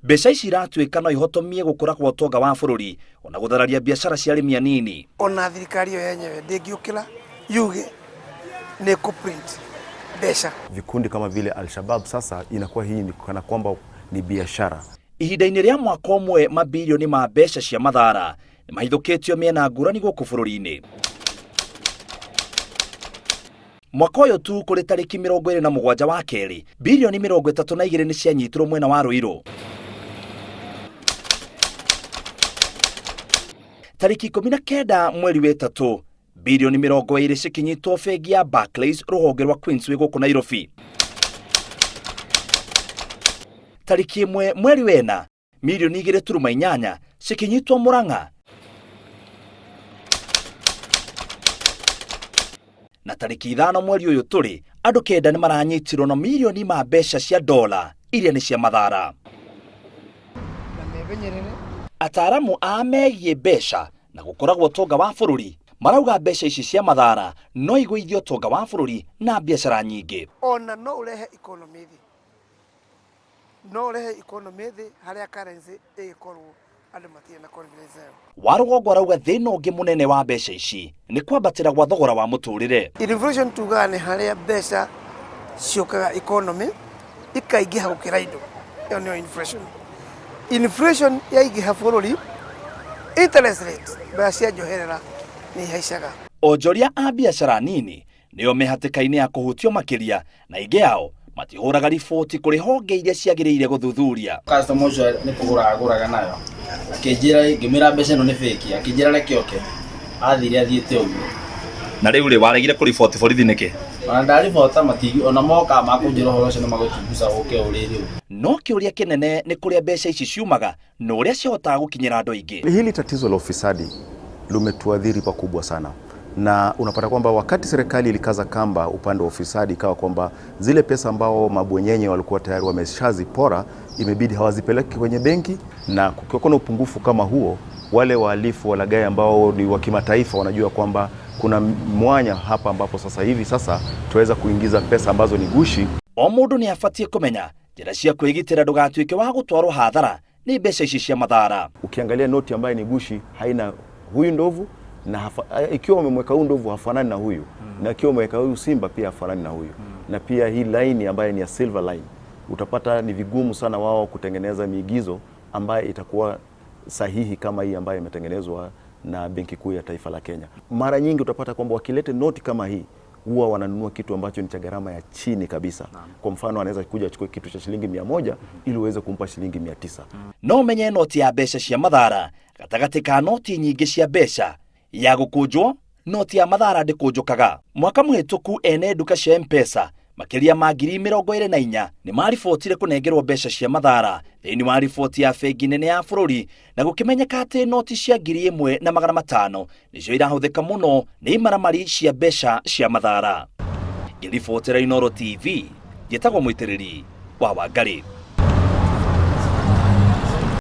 Mbeca ici iratuĩka no ihotomie gũkũra kwa ũtonga wa bũrũri ona gũthararia biacara cia arĩmi anini. Ona thirikari ĩyo yenyewe ndĩngĩũkĩra yuge nĩ kũ print mbeca. Vikundi kama vile Al-Shabaab sasa inakuwa hii ni kana kwamba ni biashara. Ihinda-inĩ rĩa mwaka ũmwe mabirioni ma mbeca cia mathara nĩ mahithũkĩtio mĩena ngũrani gũkũ bũrũri-inĩ. Mwaka ũyũ tu kũrĩ tarĩki 27 wa kerĩ, birioni 32 nĩ cianyitirwo mwena wa Ruiru. Tarĩki 19 mweri wa ĩtatũ, birioni 20 cikinyitwo bengi ya Barclays rũhonge rwa Queensway gũkũ Nairobi. Tarĩki 1 mweri wa ĩna, mirioni 2.8 cikinyitwo Murang'a. Na tarĩki 5 mweri ũyũ tũrĩ, andũ 9 nĩ maranyitirwo na mirioni ma mbeca cia dola iria nĩ cia mathara. Ataaramu a megiĩ mbeca na gũkoragwo ũtonga wa bũrũri marauga mbeca ici cia mathara no igũithie ũtonga wa bũrũri na biacara nyingĩ. Ona no ũrehe economy thĩ, no ũrehe economy thĩ harĩa currency ĩgĩkorwo andũ matirĩ na confidence nayo. Warũgongo arauga thĩna ũngĩ mũnene wa mbeca ici nĩ kwambatĩra gwa thogora wa mũtũrĩre. Inflation tugaga nĩ harĩa mbeca ciũkaga economy ikaingĩha gũkĩra indo, ĩyo nĩyo inflation. Inflation yaingĩha bũrũri, interest rate, mbeca cia njoherera nĩ ihaicaga. Onjoria a biacara nini nĩo me hatĩka-inĩ ya kũhutio makĩria na aingĩ ao matihũraga riboti kũrĩ honge iria ciagĩrĩire gũthuthuria. Customer ũcio nĩ kũgũra agũraga nayo, akĩnjĩra, ngĩmwĩra mbeca ĩno nĩ fake, akĩnjĩra reke oke, athire athiĩte ũguo. Na rĩu rĩ, waregire kũriboti borithi nĩkĩ? Ona ndaribota matigi, ona moka makũnjĩra ũhoro ũcio nĩ magũchunguza ũke ũrĩrĩ ũguo. No kĩũria kĩnene nĩ kũrĩa mbeca ici ciumaga na ũrĩa ciahotaga gũkinyĩra andũ aingĩ. Hili tatizo la ufisadi limetuadhiri pakubwa sana, na unapata kwamba wakati serikali ilikaza kamba upande wa ufisadi, ikawa kwamba zile pesa ambao mabwenyenye walikuwa tayari wameshazipora imebidi hawazipeleki kwenye benki, na kukiwa na upungufu kama huo, wale wahalifu walaghai ambao ni wa kimataifa wanajua kwamba kuna mwanya hapa ambapo sasa hivi sasa tuweza kuingiza pesa ambazo ni gushi. O mũndũ nĩ abatiĩ kũmenya njĩra cia kwĩgitĩra ndũgatuĩke wa gũtwarwo hathara nĩ mbeca ici cia mathara. Ukiangalia noti ambayo ni gushi haina huyu ndovu na ikiwa umemweka huyu ndovu hafanani na huyu, na ikiwa umeweka huyu simba pia hafanani na huyu, na pia hii line ambayo ni ya silver line utapata ni vigumu sana wao kutengeneza miigizo ambayo itakuwa sahihi kama hii ambayo imetengenezwa na Benki Kuu ya Taifa la Kenya. Mara nyingi utapata kwamba wakilete noti kama hii huwa wananunua kitu ambacho ni cha gharama ya chini kabisa. Kwa mfano anaweza kuja achukue kitu cha shilingi 100 ili uweze kumpa shilingi 900. No menye noti ya mbeca cia mathara gatagatĩ ka noti nyingĩ cia mbeca ya gũkũnjwo, noti ya mathara ndĩkũnjũkaga. Mwaka mũhĩtũku ene nduka cia M-Pesa makĩria ma 24,000 nĩ maribotire kũnengerwo mbeca cia mathara thĩinĩ wa riboti ya bengi nene ya bũrũri, na gũkĩmenyeka atĩ noti cia 1,500 nĩcio irahũthĩka mũno nĩ imaramari cia mbeca cia mathara. Ngĩribotera Inooro TV, njĩtagwo Mũitĩrĩri wa Wangarĩ.